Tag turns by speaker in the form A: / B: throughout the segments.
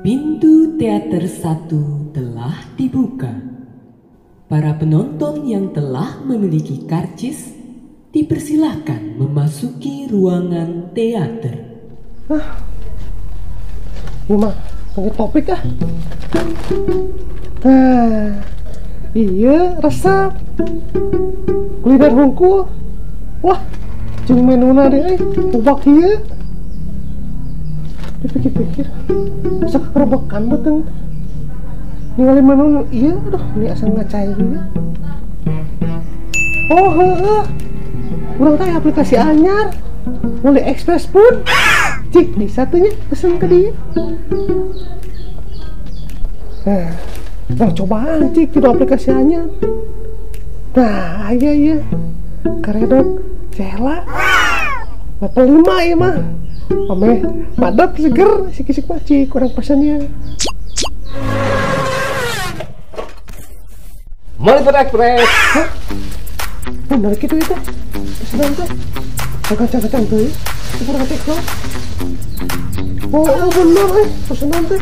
A: Pintu teater 1 telah dibuka. Para penonton yang telah memiliki karcis dipersilahkan memasuki ruangan teater.
B: Ah, ini mah pakai topik ah. Nah, iya resep kuliner hungkul. Wah, jeung menuna deh, ubak ieu. Dipikir-pikir, bisa kegerobekan beteng. Ningali menu iya, aduh, ini asal ngacai juga. Oh, heeh. Urang teh aplikasi anyar. Mulai Express pun. Cik, bisa tuh nya pesen ke dia. Nah, cobaan cik di aplikasi anyar. Nah, aya ya. Karedok cela. Level 5 ya mah. Ameh, padat seger, sik-sik mah cik kurang pesannya.
C: Mollyfood Express.
B: Hah? Bener gitu itu. Pesanan tuh. Kacang-kacang tuh. Kurang cek tuh. Oh, bener pesanan tuh.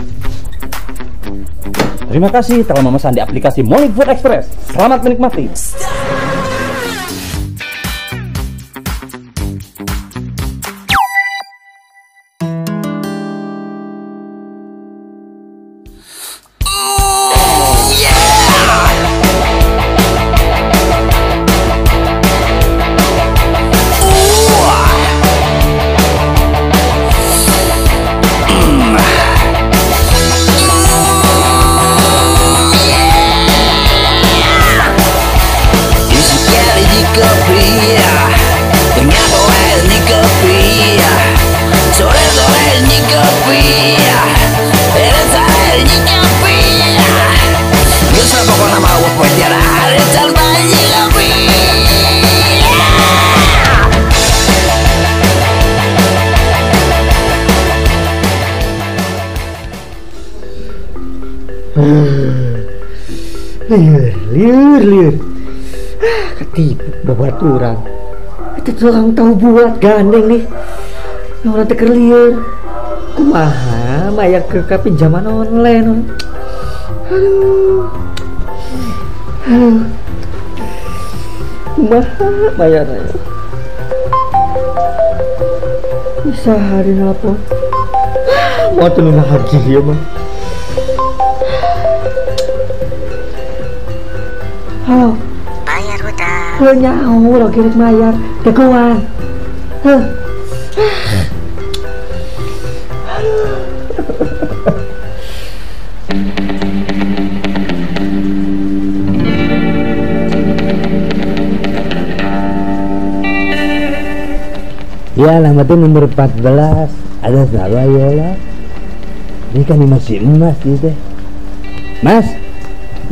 C: Terima kasih telah memesan di aplikasi Mollyfood Express. Selamat menikmati.
D: Liur, liur. Ketipu babaturan. Itu tukang tahu buat gandeng nih. Orang teker liur. Kumaha mayar ke pinjaman online. Aduh. Aduh. Kumaha bayar. Bisa hari nelpon. Mau tulung lagi ya mah. Halo.
E: Bayar hutang.
D: Lo nyaho lo kirim bayar. Dagoan. Heh.
F: Ya, alamatnya nomor 14. Ada salah Yola. Ini kan masih emas gitu. Mas,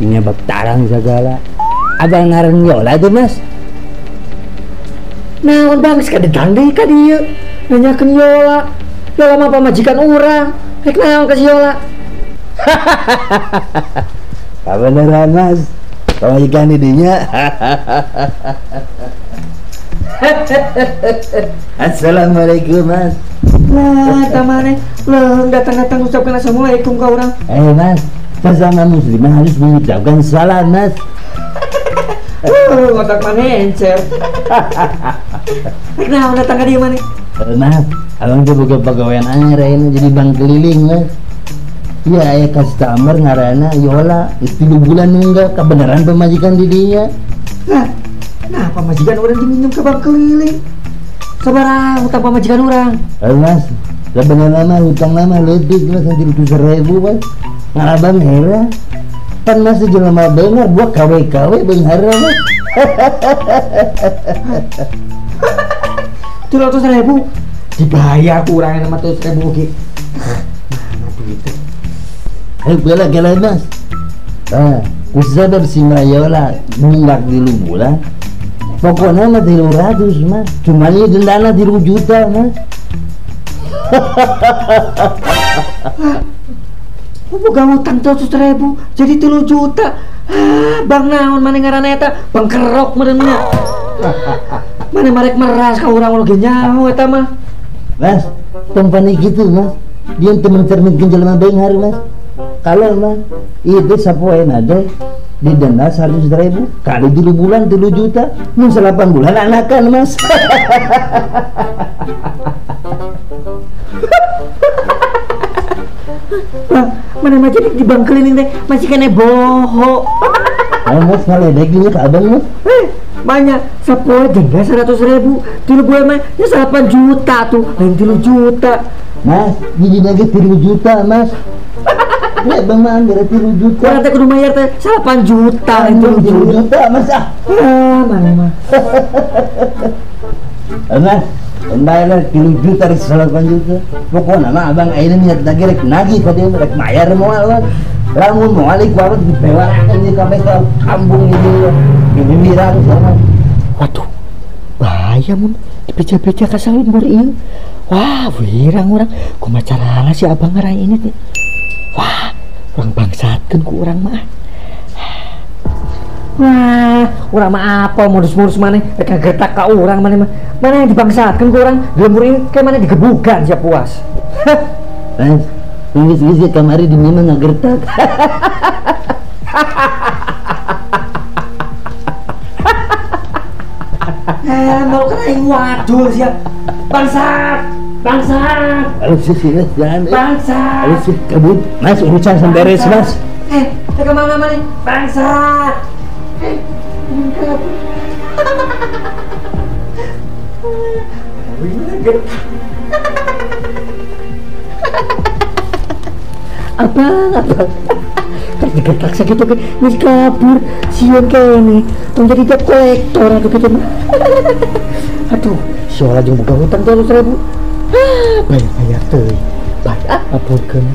F: ini bak tarang segala. Abang ngaran Yola tuh mas.
D: Naon bang, sekali deui ka dieu. Nanyakeun Yola. Yola mah pamajikan urang. Rek naon ka si Yola?
F: Kabeneran mas, pamajikan di dinya. Assalamualaikum mas.
D: Lah, tamane leung datang-datang ucapkan assalamualaikum ka urang.
F: Mas, sesama muslimah harus mengucapkan salam mas.
D: Otak mana encer. Nah, datang ke dia mana?
F: Maaf, abang tuh buka pegawaian anyar ini jadi bank keliling mas. Iya, ayah customer ngarana Yola, 3 bulan nunggak kebenaran pemajikan didinya.
D: Nah, pemajikan orang diminum ke bank keliling. Sabarang utang pemajikan orang.
F: Mas, sebenarnya mah hutang lama lebih mas, 300.000 mas. Ngarabang heran. Kan masih jelema beungar buat KW-KW beunghar mah.
D: 300.000 dibayar kurangnya 600.000 oke. Mana duitnya?
F: Ayo bela gela mas. Ah, kusabab si Mayola nunggak di bulan. Pokoknya mah 300 mas. Cuma ini dendana 3 juta mas.
D: Boga utang 300.000 jadi 3 juta. Ah, bang naon mana ngaranna eta? Bang kerok meureunna. Mana marek meras ka urang ge nyaho eta mah.
F: Mas, tong panik gitu mas. Dia teu mencerminkan jelema beunghar mas. Kalau mah itu sapoena teh didenda 100.000 kali 3 bulan 3 juta, mun 8 bulan anakan mas.
D: Bang, mana macam di bank keliling teh masih kena boho.
F: Ayo mas ngaledek dinya ka abang mas.
D: Banyak sapoe denda 100.000, 3 bulan mah ya 8 juta tuh, lain 3 juta.
F: Mas, di dinya ge 3 juta mas. Ya bang mah anggar 3 juta.
D: Urang teh kudu mayar teh 8 juta, lain 3
F: juta mas ah.
D: Ah, mana mah.
F: Mas, bayar 3 juta rek 8 juta. Pokona mah abang ayeuna niat lagi rek nagih ka dieu rek mayar moal mas. Lamun moal ku abang dipewarakeun ieu kabeh ka kampung ieu. Dibimbirang sama.
D: Waduh, bahaya mun dibeja-beja ka salembur ieu. Wah, wirang urang kumaha carana si abang ngarai ini teh. Wah, urang bangsatkeun ku urang mah. Wah, urang mah apa modus-modus maneh rek ngagertak ka urang maneh mah. Maneh dibangsatkeun ku urang, di lembur ieu kayak maneh digebukan siap puas.
F: Mas, geus-geus kamari di mah ngagertak.
D: Mau kena waduh siap. Bangsat, bangsat.
F: Aduh sih, jangan.
D: Bangsat.
F: Aduh sih, kabut. Mas, urusan sampai beres, mas.
D: Ke mana mana? Bangsat. Kabut. Abang, abang. Terus digertak segitu kan, ini kabur, siun kene, tong jadi debt kolektor atau gitu mah. Aduh, soalnya jeung boga hutang 200.000. Ah, bayar teuing. Bayar ampurkeun.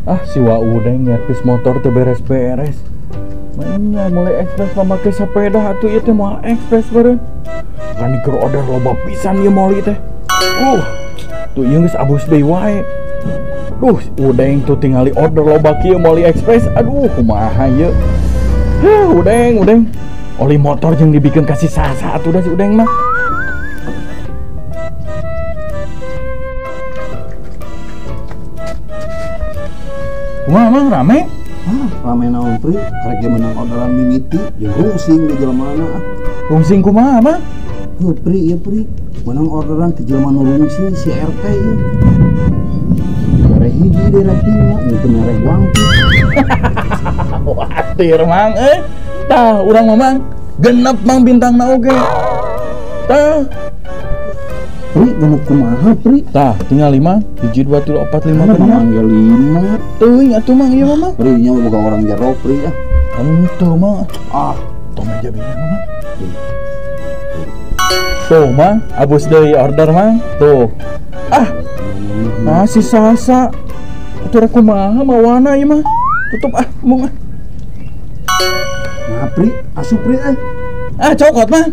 E: Ah, si Wa Udeng nyervis motor teu beres-beres. Mainnya mulai ekspres pamake sepeda atuh ieu teh moal ekspres beureun. Kan keur order loba pisan ieu moli teh. Tuh ieu geus abus deui wae. Duh, Udeng tuh tingali order loba kieu moli ekspres. Aduh, kumaha ieu. Heh, Udeng, Udeng. Oli motor jeung dibikin kasih sasa atuh dah si Udeng mah. Wah, mang rame?
G: Ah, rame naon pri? Karek ge menang orderan mimiti jeung rungsing di jelema-mana ah.
E: Rungsing kumaha, Mang?
G: Heuh, pri, ieu pri. Menang orderan ti jelema nu rungsing si RT ieu. Dibere hiji deui ratingna, teu mere wangkit.
E: Watir, Mang eh. Tah, urang mah Mang, genep Mang bintangna oge. Tah.
G: Pri, genep kumaha, Pri?
E: Tah, tinggal 5, 1 2 3 4 5 genep.
G: Mang ge 5.
E: Teuing atuh Mang ieu mah, Mang.
G: Pri nya boga orang jero, Pri ah.
E: Henteu, Mang.
G: Ah,
E: tong aja bingung, Mang. Tuh, Mang, abus deui order, Mang. Tuh. Ah. Masih sasa. Atuh rek kumaha mawana ieu mah. Tutup ah, mung ah.
G: Nah, Pri, asup Pri eh.
E: Ah, cokot, Mang.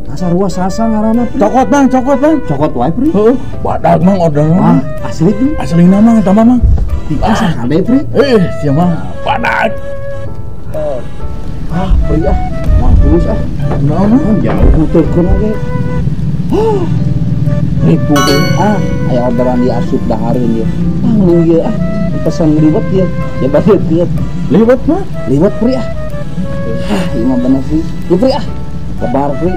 G: Asa ruas sasa ngaranna, Pri.
E: Cokot, Mang, cokot, Mang.
G: Cokot wae, Pri.
E: Heeh, badag Mang order.
G: Ah, asli, Pri.
E: Aslina Mang eta mah, Mang.
G: Asa kade, Pri.
E: Sia mah badag.
G: Ah, Pri ah. Mah terus ah.
E: Naon, Mang?
G: Jauh huteurkeun oge. Ah. Ribu ah, aya orderan di asup dahareun ieu. Pangling ieu ah. Pesan liwet ieu. Ya bade deukeut.
E: Liwet mah?
G: Liwet, Pri ah. Ah, ieu mah bener Pri. Ieu Pri ah. Lebar Pri.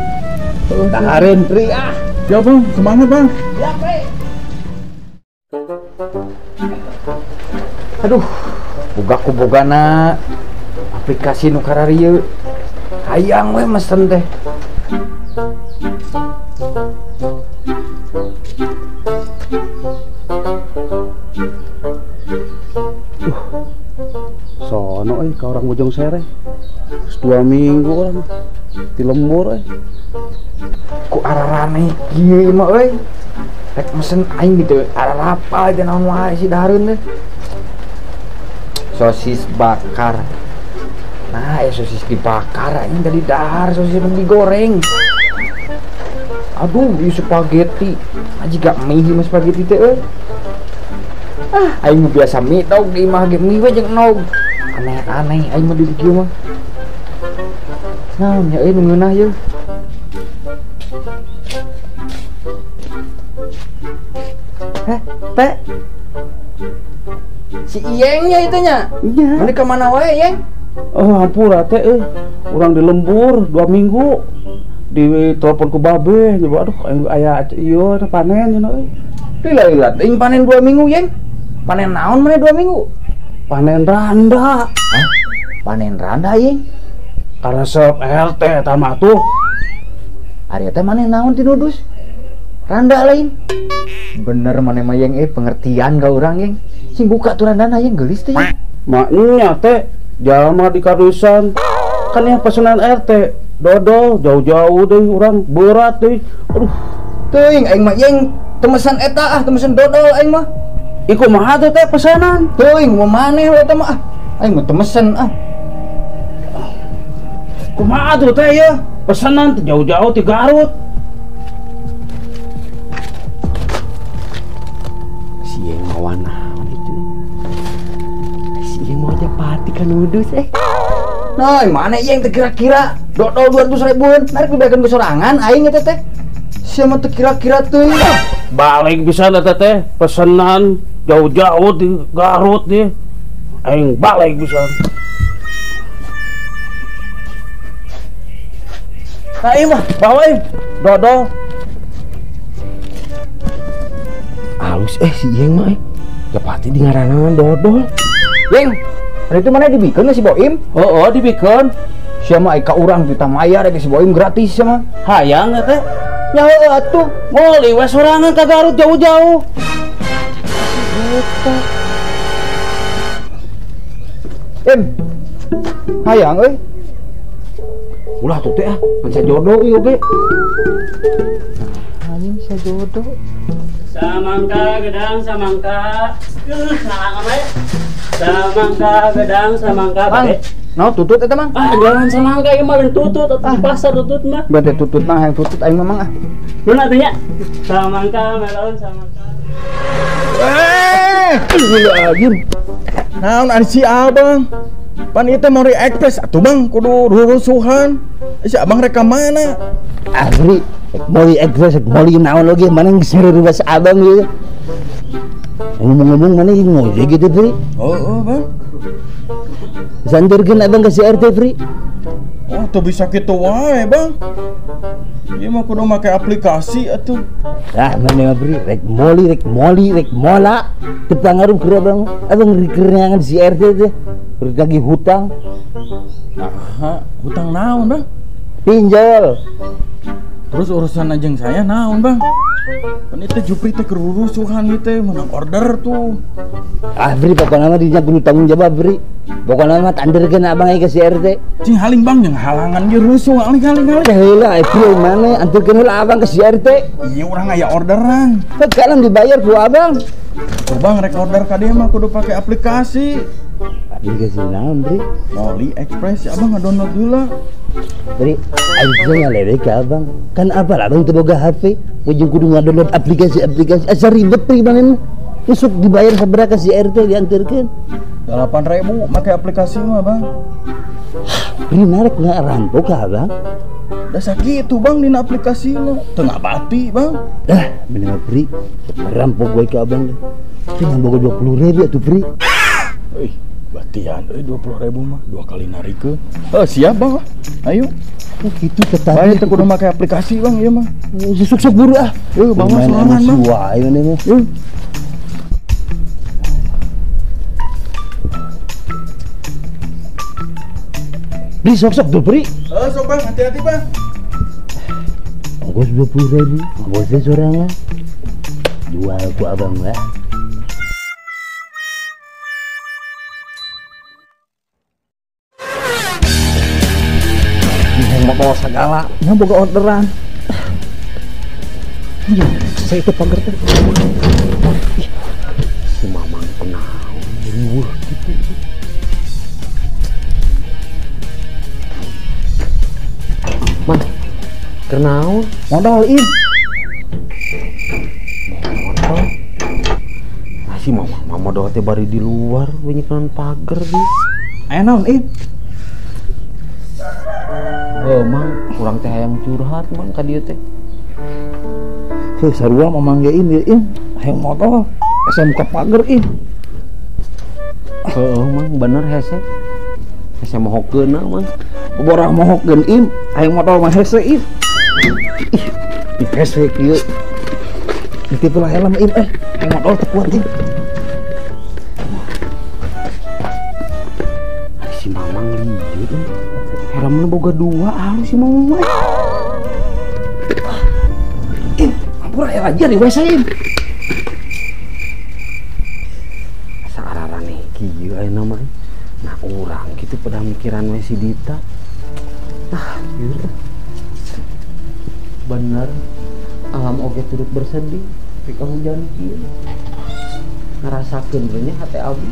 G: Dahareun Pri ah.
E: Ya Bang, semangat Bang.
G: Ya Pri.
H: Aduh, boga ku bogana aplikasi nu kararieu. Hayang we mesen teh.
G: Sono euy ka orang Bojong Sereh. 2 minggu orang di lembur euy.
H: Ku ararane kieu mah euy. Rek mesen aing gitu ararapal teh naon wae si dahareun teh. Sosis bakar. Nah, ya sosis dibakar aing tadi dahar sosis digoreng. Aduh, ieu spaghetti. Aji gak mie mah spaghetti teh euy. Ah, aing mah biasa mie dog di imah ge mie we jeung nog. Aneh-aneh aing mah di kieu mah. Naon nya euy nu ngeunah ieu. Heh, teh. Si Iyengnya itu nya.
G: Iya.
H: Mana ke mana wae, Yeng?
G: Oh, hampura teh euy. Urang di lembur 2 minggu. Di telepon ku babe, nyoba aduh aing aya ieu panen cenah euy.
H: Lila-lila teuing panen 2 minggu, Yeng. Panen naon mana 2 minggu?
G: Panen randa.
H: Hah? Panen randa, Yeng?
G: Karesep RT eta mah tuh.
H: Ari teh maneh naon ti nudus? Randa lain. Bener maneh mah Yeng pengertian ka urang, Yeng. Sing buka tuh randana Yeng geulis teh.
G: Maknya teh jalma di karusan kan yang pesanan RT dodol jauh-jauh deh urang berat deh. Aduh,
H: teuing aing mah Yeng temesan eta ah, temesan dodol aing mah.
G: Iku mah teh pesanan.
H: Teuing mah maneh we eta mah ah. Aing mah temesan ah.
G: Kumaha tuh teh ya? Pesanan teh jauh-jauh ti Garut.
F: Si Yeng mawa naon itu? Si Yeng mau japati kan udus eh.
H: Nah, mana Yeng teh kira-kira dodol 200 ribuan, narik dibayarkeun ke sorangan aing eta teh. Sia mah teu kira-kira teuing.
G: Balik bisa eta teh pesanan jauh-jauh di Garut nih. Aing balik bisa. Nah, iya mah, bawa ini, dodol.
F: Halus si Yeng mah japati di ngarangan dodol.
H: Yeng, hari itu mana dibikeun si Boim?
G: Oh, dibikeun.
H: Sia mah ka urang kita mayar si Boim gratis sia mah.
G: Hayang teh.
H: Nya heueuh atuh.
G: Meuli we sorangan ka Garut jauh-jauh.
H: Im. Hayang euy.
F: Ulah tuh teh ah, kan sajodo ieu oge.
H: Anjing sajodo.
I: Samangka gedang samangka. Ngalangan we. Samangka gedang samangka.
H: Mang, no tutut eta Mang.
I: Ah, jualan samangka ieu mah lain tutut atuh pasar tutut mah.
H: Bade tutut mah hayang tutut aing mah Mang ah.
I: Lu atuh nya. Samangka melon samangka.
E: Eh, gila. Naon ari si Abang? Pan ieu teh Mori Express atuh Bang, kudu rurusuhan. Si Abang rek ka mana?
F: Ahli Mori Express, Mori naon oge mana geus ruruas Abang ieu. Ngomong-ngomong mana ieu ngojek gitu, Pri?
E: Oh, Bang.
F: Santurkeun Abang ke si RT, Pri.
E: Oh, teu bisa kitu wae, Bang. Ieu mah kudu make aplikasi atuh.
F: Ah, mana mah Pri, rek moli, rek moli, rek mola. Teu pangaruh keur Abang. Abang rikeurneangan si RT teh. Lagi hutang.
E: Nah, hutang naon, Bang?
F: Pinjol.
E: Terus urusan ajeng saya naon, Bang? Pan itu Jupri teh kerurusuhan ieu teh menang order tuh.
F: Ah, Bri, pokoknya mah dinya kudu tanggung jawab, Bri. Pokoknya mah tanderkeun abang ka si RT.
E: Cing haling, Bang, jeung halangan ge rusuh haling-haling.
F: Teh heula, Bri, mana anterkeun heula abang ke si RT.
E: Iya, urang aya orderan.
F: Sekarang dibayar ku abang.
E: Tuh, Bang, rek order ka dieu mah kudu pake aplikasi.
F: Aplikasi naon, Bri?
E: Moli Express, ya abang ngedownload dulu.
F: Bri, aing ngalewek ka abang. Kan apa abang teu boga HP, ujung kudu ngadownload aplikasi-aplikasi. Asa ribet Bri maneh. Nusuk dibayar sabaraha si RT diantarkeun?
E: 8.000 make aplikasi mah, Bang.
F: Bri narek nggak rampok ka abang?
E: Da sakitu, Bang, dina aplikasina. Teu ngabati, Bang.
F: Dah, bener Bri. Rampok we ka abang. Teu boga 20.000 atuh, Bri.
E: Euy, batian euy 20.000 mah 2 kali narikeun. Heuh, siap, Bang. Ayo.
F: Oh gitu tetap.
E: Bae teh kudu make aplikasi, Bang, ieu mah.
F: Sok-sok buru ah.
E: Euy, bawa sorangan, Bang.
F: Wae maneh mah.
E: Euy.
F: Bri sok-sok tuh, Bri.
E: Heuh, sok Bang, hati-hati, Bang.
F: Ongkos 20.000, ongkosnya sorangan. Jual ku abang lah.
G: Motor segala, nya boga orderan. Iya, saya itu pagar teh. Si Mamang kenaon riweuh gitu. Mang, kenaon?
H: Modal in.
F: Modal. Nah, si Mamang mah modal teh bari di luar, bunyi pagar di.
H: Aya naon in?
F: Oh, Mang, kurang teh hayang curhat, Mang, ka dieu teh.
G: Heuh, sarua Mamang ge in, in. Hayang modol hese muka pager ih. Heeh mang bener hese. Hese mohokeun mang. Borah mohokeun im, hayang modol mah hese im. Ih, hese kieu. Nitip lah helm im eh, hayang modol teu kuat im. Ari si Mamang lieu. Helmna boga dua halus si Mamang mah. Im, ampura ya aja di WC im. Asa araraneh kieu ayeuna mah. Nah urang gitu pada mikiran we si Dita. Ah, ieu bener alam oge turut bersedih ketika hujan kieu. Ngarasakeun we nya hate abdi.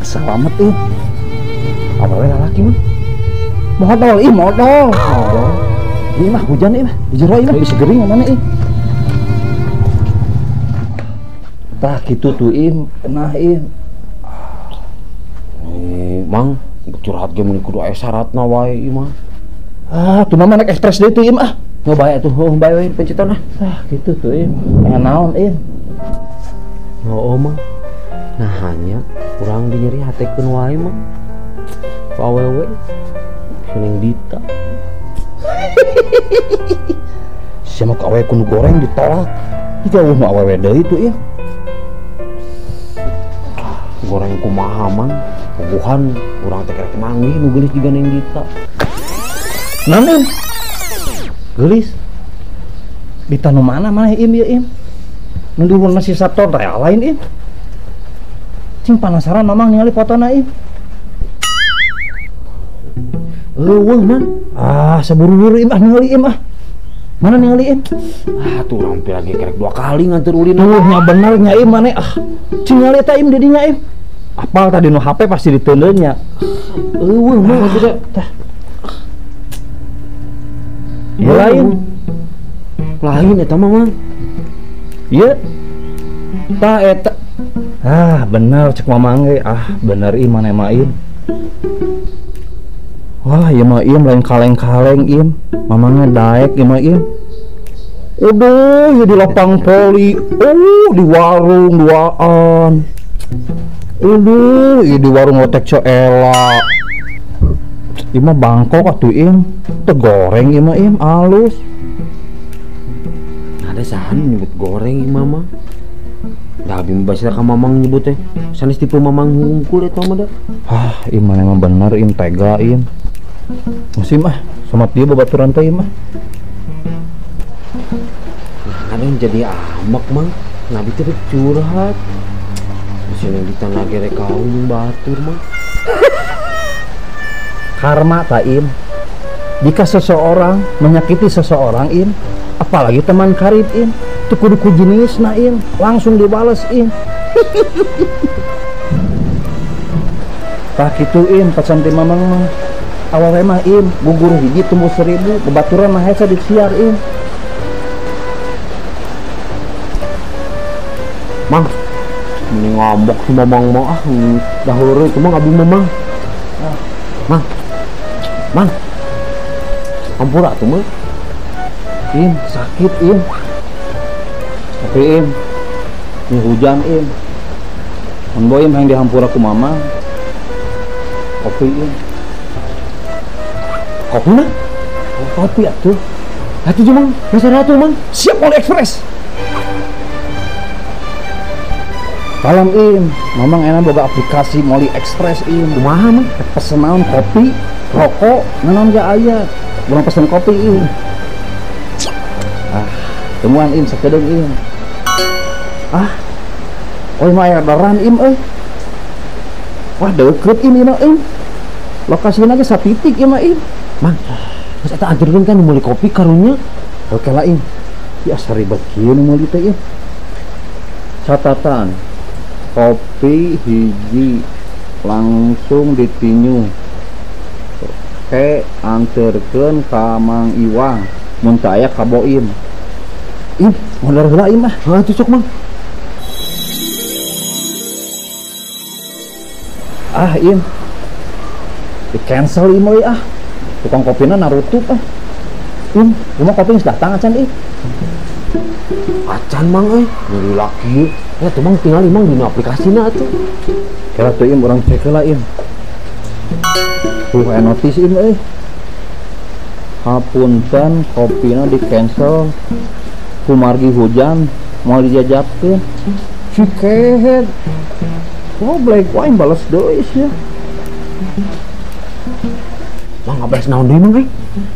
B: Selamat ih. Awewe lalaki mah. Modol ih, modol. Modol. Ih mah hujan ih mah. Di jero ih mah bisa gering mana ih. Tah kitu tuh im, nah im.
G: Mang, curhat ge mun kudu aya syaratna wae ieu mah.
B: Ah, tuh mah naik ekspres deui tuh im ah.
G: Nggak bae atuh, heuh bae we pencitan ah.
B: Ah, kitu tuh im. Aya naon im?
G: Heuh mah. Nah hanya urang dinyeri hatekeun wae mah. Ku awewe seneng Dita.
B: Sia mah ku awewe kudu goreng ditolak. Itu eueuh mah awewe deui tuh im.
G: Goreng kumaha mang, puguhan urang teh kerek manggih nu geulis jiga Neng Dita.
B: Naon im?
G: Geulis.
B: Dita nu mana maneh im ieu im? Nu diwunna si Sabto teh lain im. Cing penasaran mamang ningali fotona im.
G: Eueuh mang.
B: Ah, saburu-buru im ah ningali im ah. Mana ningali im?
G: Ah, tuh urang teh lagi kerek dua kali nganter ulin.
B: Tuh nya bener nya im maneh ah. Cing ningali eta im di dinya im. Apal tadi nu HP pasti diteundeun nya.
G: Eueuh mah atuh teh.
B: Tah. Ieu lain.
G: Lain eta mah mang.
B: Ieu. Tah eta. Ah, bener cek mamang ge. Ah, bener im maneh mah im. Wah, ieu mah im lain kaleng-kaleng im. Mamangnya daek ieu mah im. Aduh, ieu di lapang poli. Oh, di warung duaan. Aduh, ieu di warung lotek Coela. Ieu mah Bangkok atuh im. Teu goreng ieu mah im, alus.
G: Ada saha nyebut goreng ieu mah. Da abi mah basira ka mamang nyebut teh. Sanes tipe mamang hungkul eta mah da.
B: Ah, im mah emang bener im tega im. Musim ah, somat dia babaturan teh im ah.
G: Nah, ada jadi amak mang. Nabi teh curhat. Musim yang di tanah gere kawin batur mang.
B: Karma ta im. Jika seseorang menyakiti seseorang im, apalagi teman karib im, teu kudu ku jenisna im, langsung dibales im. Tah kitu im, pesan ti mamang mah. Awewe mah im, gugur hiji tumbuh 1000, babaturan mah hese disiar im.
G: Mang, ini ngambek si mamang mah ah, dahulu itu mang abi mamang. Mang, mang, ampura tuh mang.
B: Im, sakit im. Tapi im, ini hujan im. Mun boy im hayang dihampura ku mamang. Kopi im.
G: Kopi mah?
B: Kopi atuh.
G: Atuh jeung mang, meser atuh mang.
B: Siap oleh ekspres. Salam im, mamang enak boga aplikasi Moli Express im.
G: Kumaha mang?
B: Pesen naon kopi, rokok, naon ge aya. Urang pesen kopi im. Ah, temuan im sakedeung im. Ah. Oh mah aya orderan im euy. Wah deukeut im ieu mah im. Lokasina ge satitik ieu mah im.
G: Mang, geus eta anterkeun kan meuli kopi karunya.
B: Oke lah im. Ya asa ribet kieu nu meuli teh im. Catatan kopi hiji langsung ditinju ke anterkeun ka Mang Iwang mun teu aya ka Boim. Im, modar heula im ah.
G: Heuh atuh sok mang.
B: Ah im. Di cancel im euy ah.
G: Tukang kopina narutup ah. Im, rumah kopi geus datang acan ih.
F: Acan mang euy, nyeri laki. Ya tuh mang tinggal mang dina aplikasina atuh.
G: Kira tuh im urang cek heula im. Tuh aya notis im euy. Hapunten kopina di cancel kumargi hujan moal dijajapkeun. Si kehed. Goblek wae bales deui sia.
F: Mang ngabales naon deui mang euy?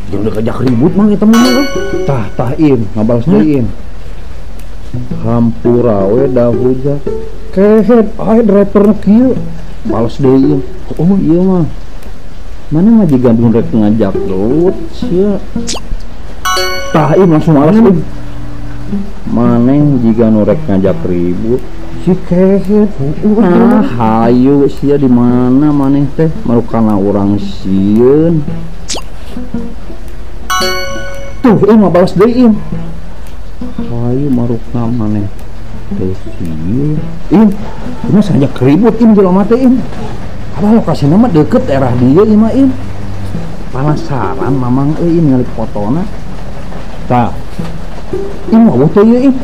F: Jeung deuk ajak ribut mang eta mah euy.
G: Tah tah im ngabales deui im. Hampura we da hujan. Kehed aya driver nu kieu. Bales deui im. Oh ieu mah. Mana mah jiga nu rek ngajak gelut sia. Tah im langsung males im. Maneh jiga nu rek ngajak ribut. Si kehed. Ah hayu sia di mana maneh teh marukana urang sieun. Tuh im ngabales deui im. Hayu marukna maneh teh sieun. Im, ini sengaja keribut im jelema teh im. Apa lokasina mah deket daerah dieu ieu mah im. Penasaran mamang euy im ningali fotona. Tah. Im wawuh teh ieu im.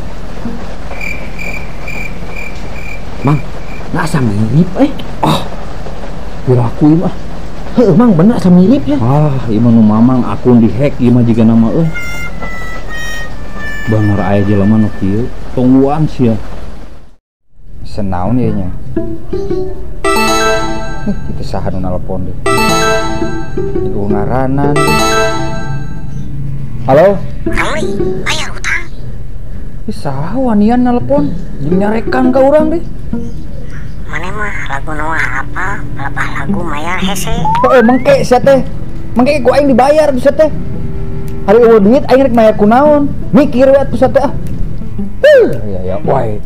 F: Mang, nah asa mirip eh.
G: Ah. Piraku im ah.
F: Heuh mang bener asa mirip ya.
G: Ah, ieu mah nu mamang akun dihack ieu mah jiga nama euy. Bener aya jelema nu kieu, tungguan sia.
H: Senaon ieu nya. Itu saha nu nalpon deui. Ieu ngaranan. Halo?
J: Halo, bayar hutang.
H: Ih, saha wanian nalpon? Jeung nyarekan ka urang deh.
J: Maneh mah lagu nu apa? Pelebah lagu mayar hese.
H: Heuh, mengke sia teh. Mengke ku aing dibayar sia teh. Hari eueuh duit aing rek mayar kunaon? Mikir we atuh sia teh ah. Ya ya wae.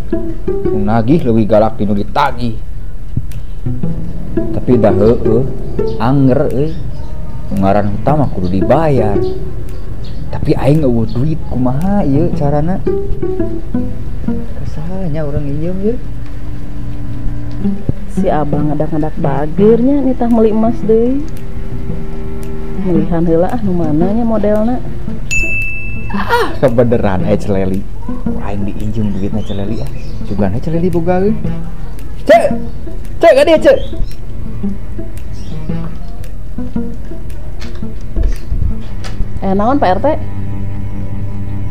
H: Nu nagih leuwih galak dinu ditagih. Tapi dah heueuh, anger euy. Nu ngaran hutang mah kudu dibayar. Tapi aing eueuh duit kumaha ieu carana? Kasahanya urang injem ieu.
K: Si abang ngadak-ngadak bagirnya nitah meuli emas deui. Melihan heula ah nu mana nya modelna.
H: Ah, kebeneran aya Celeli. Aing diinjem duitna Celeli ah. Sugan aya Celeli boga euy. Cek. Cek ka dieu, Cek.
K: Naon Pak RT?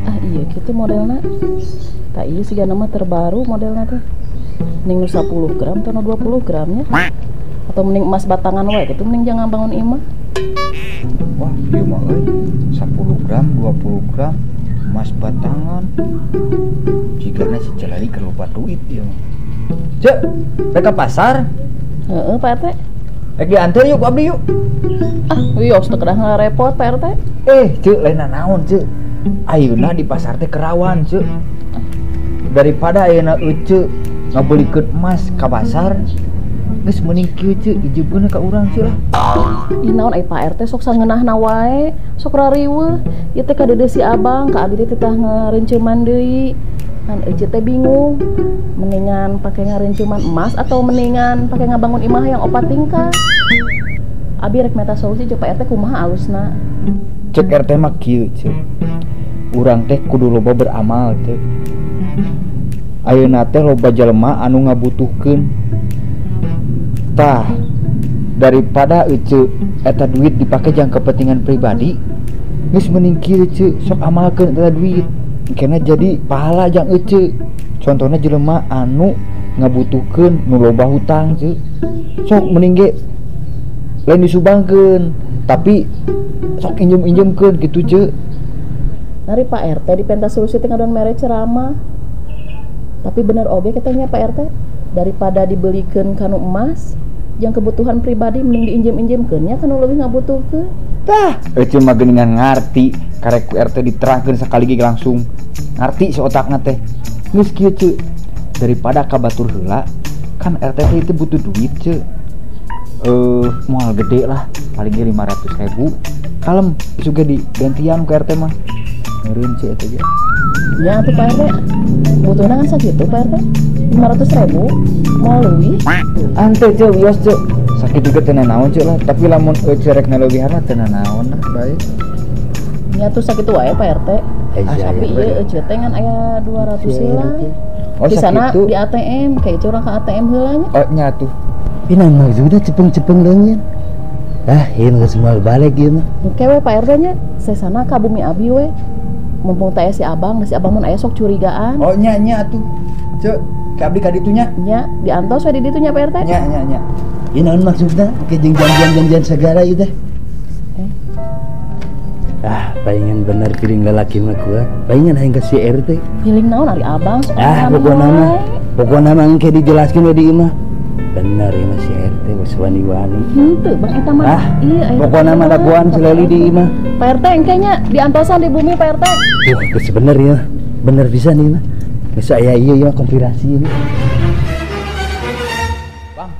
K: Ah iya kitu modelna. Tah ieu sigana mah terbaru modelna teh. Mending nu 10 gram atau nu 20 gramnya. Atau mending emas batangan wae kitu mending jangan bangun imah.
H: Wah, ieu mah euy 10 gram, 20 gram emas batangan. Jigana si Celeli keur loba duit ieu mah. Cek, rek ka pasar?
K: Heeh, Pak RT.
H: Rek dianteur yuk ku abdi yuk.
K: Ah, wios teu kedah ngarepot Pak RT.
H: Cek, lain naon, Cek. Ayeuna di pasar teh kerawan, Cek. Daripada ayeuna ece ngabelikeun emas ka pasar, geus mending kieu Cek, ijebkeun ka urang Cek lah.
K: Ih naon ai Pak RT sok sangeunahna wae, sok rariweuh. Ieu teh kadeudeung si abang, ka abdi teh titah ngarenceuman deui. Kan ece teh bingung, mendingan pake ngarenceuman emas atau mendingan pake ngabangun imah yang opat tingkat. Abi rek meta solusi jeung Pak RT kumaha alusna.
H: Cek RT mah kieu Cek. Urang teh kudu loba beramal Cek. Ayeuna teh loba jelema anu ngabutuhkeun. Tah, daripada ece eta duit dipake jang kepentingan pribadi, geus mending kieu Cek, sok amalkeun eta duit. Karena jadi pahala jang ece. Contohnya jelema anu ngabutuhkeun nu loba hutang Cek. Sok mending ge lain disubangkeun, tapi sok injem-injemkeun gitu Cek.
K: Nari Pak RT dipenta solusi teh ngadon mere ceramah. Tapi bener oge katanya Pak RT, daripada dibelikeun kanu emas yang kebutuhan pribadi mending diinjem-injemkeun nya kanu leuwih ngabutuhkeun.
H: Tah, ece mah geuningan ngarti, karek ku RT diterangkeun sakali ge langsung ngarti si otakna teh. Geus kieu Cek, daripada ka batur heula, kan RT teh itu butuh duit Cek. Moal gede lah, paling ge 500.000. Kalem, isuk ge digantian ku RT mah. Meureun Cek eta ge.
K: Ya atuh Pak RT. Butuhna kan sakitu Pak RT. 500.000 moal leuwih.
H: Ante Cek, wios Cek. Sakitu ge teu naon Ceu lah, tapi lamun Ece rek naleuwihan mah teu naon lah, baik.
K: Nya tuh sakitu wae Pak RT. Tapi ieu Ece teh ngan aya 200 heula.
H: Oh,
K: di sana
H: sakitu.
K: Di ATM, kayak curang ke ATM heula nya.
H: Oh, nya tuh.
F: Ini maksudnya cepeng-cepeng leungit. Ah, ieu geus moal balik ieu mah.
K: Engke we Pak RT nya, sesana ka bumi abi we. Mumpung teh si abang mun aya sok curigaan.
H: Oh, nya nya atuh. Ceu, ka abdi ka ditu nya.
K: Nya, diantos we di ditu nya Pak RT.
H: Nya nya nya.
F: Ieu naon maksudna? Ke jeung janjian-janjian segala ieu teh. Ah, palingan bener piring lalaki mah kuat. Palingan hayang ka si RT.
K: Piling naon ari abang sok.
F: Ah, pokona mah engke dijelaskeun we di imah. Bener ieu mah si RT geus wani-wani.
K: Henteu, Bang eta mah.
F: Ah,
K: ieu aya.
F: Pokona mah dagoan si Leli di imah.
K: Pak RT engke nya diantosan di bumi Pak RT.
F: Tuh, geus bener ieu. Bener pisan ieu mah. Geus aya ieu ieu konspirasi ieu.
H: Bang,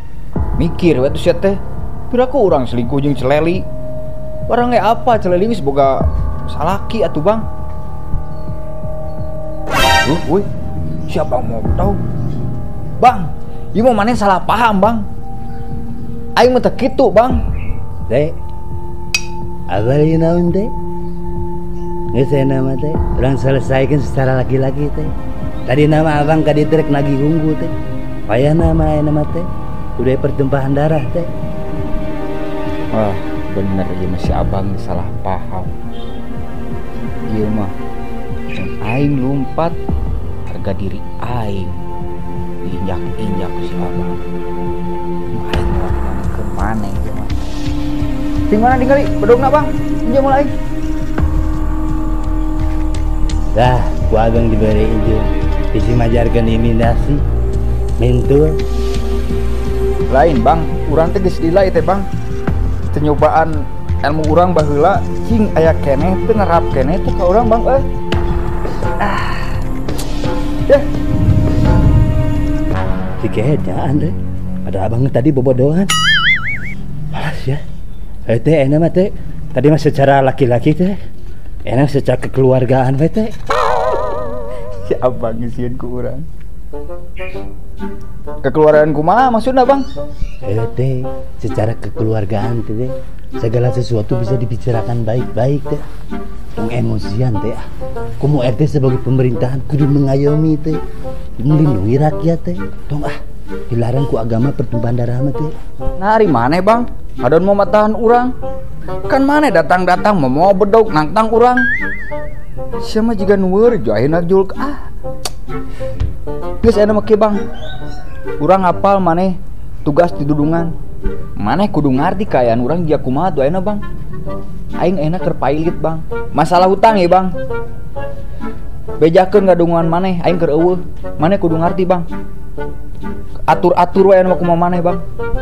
H: mikir we tuh sia teh. Piraku urang selingkuh jeung Celeli. Barang ge apa Celeli geus boga salaki atuh Bang. Woi, siapa mau tahu? Bang, ieu mah maneh salah paham, Bang. Aing mah teu kitu, Bang.
F: Teh. Abal ieu naon teh? Geus aya nama teh, urang selesaikan secara laki-laki teh. Tadi nama abang ka dieu rek nagih hunggu teh. Payah nama aya nama teh. Udah pertumpahan darah teh.
H: Wah, bener ieu mah si abang salah paham. Ieu mah aing lumpat harga diri aing diinjak-injak ku si abang. Aing ke mana ieu mah? Di mana ningali bedogna Bang? Injak mulai.
F: Dah, ku abang diberi izin. Bisi majarkeun imitasi. Mentul.
H: Lain Bang, urang teh geus dilai teh Bang. Penyobaan ilmu urang baheula cing aya keneh teu nerap keneh teh ka urang Bang euy. Ah. Yeh.
F: Dikehejaan deh. Ada abang tadi bobodohan. Alas ya. Teh enak mah teh. Tadi mah secara laki-laki teh. Enak secara kekeluargaan we teh.
H: Si abang ngisieun ku urang. Kekeluargaan kumaha maksudna Bang?
F: Teh, secara kekeluargaan teh segala sesuatu bisa dibicarakan baik-baik teh. Tong emosian teh. Komo RT sebagai pemerintahan kudu mengayomi teh, melindungi rakyat teh. Tong ah, dilarang ku agama pertumpahan darah mah teh.
H: Nah, ari maneh Bang? Adon mau matahan urang. Kan maneh datang-datang mau bedog nangtang urang. Sia mah jiga nu weureuh ayeuna jul ah. Geus aya mah kieu Bang. Urang hafal maneh tugas di dudungan. Maneh kudu ngarti kaayaan urang jiga kumaha tuh ayeuna Bang. Aing ayeuna keur pailit Bang. Masalah hutang ya Bang. Bejakeun gadungan maneh aing keur eueuh. Maneh kudu ngarti Bang. Atur-atur we anu kumaha maneh Bang.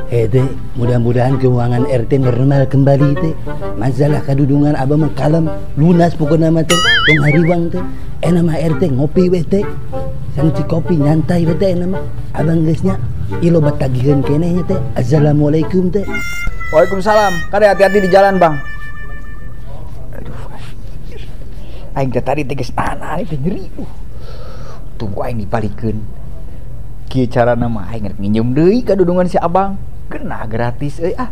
F: Teh, mudah-mudahan keuangan RT normal kembali teh. Masalah kadudungan abang mah kalem, lunas pokona mah teh. Tong hariwang teh. Enak mah RT ngopi we teh. Sangci kopi nyantai we teh enak mah. Abang geus nya ieu loba tagihan keneh nya teh. Assalamualaikum teh.
H: Waalaikumsalam. Kade hati-hati di jalan Bang. Aduh. Aing teh tadi teh geus nahan teh nyeri. Tunggu aing dibalikeun. Kieu carana mah aing rek nginjem deui ka dudungan si abang. Kena gratis euy ah.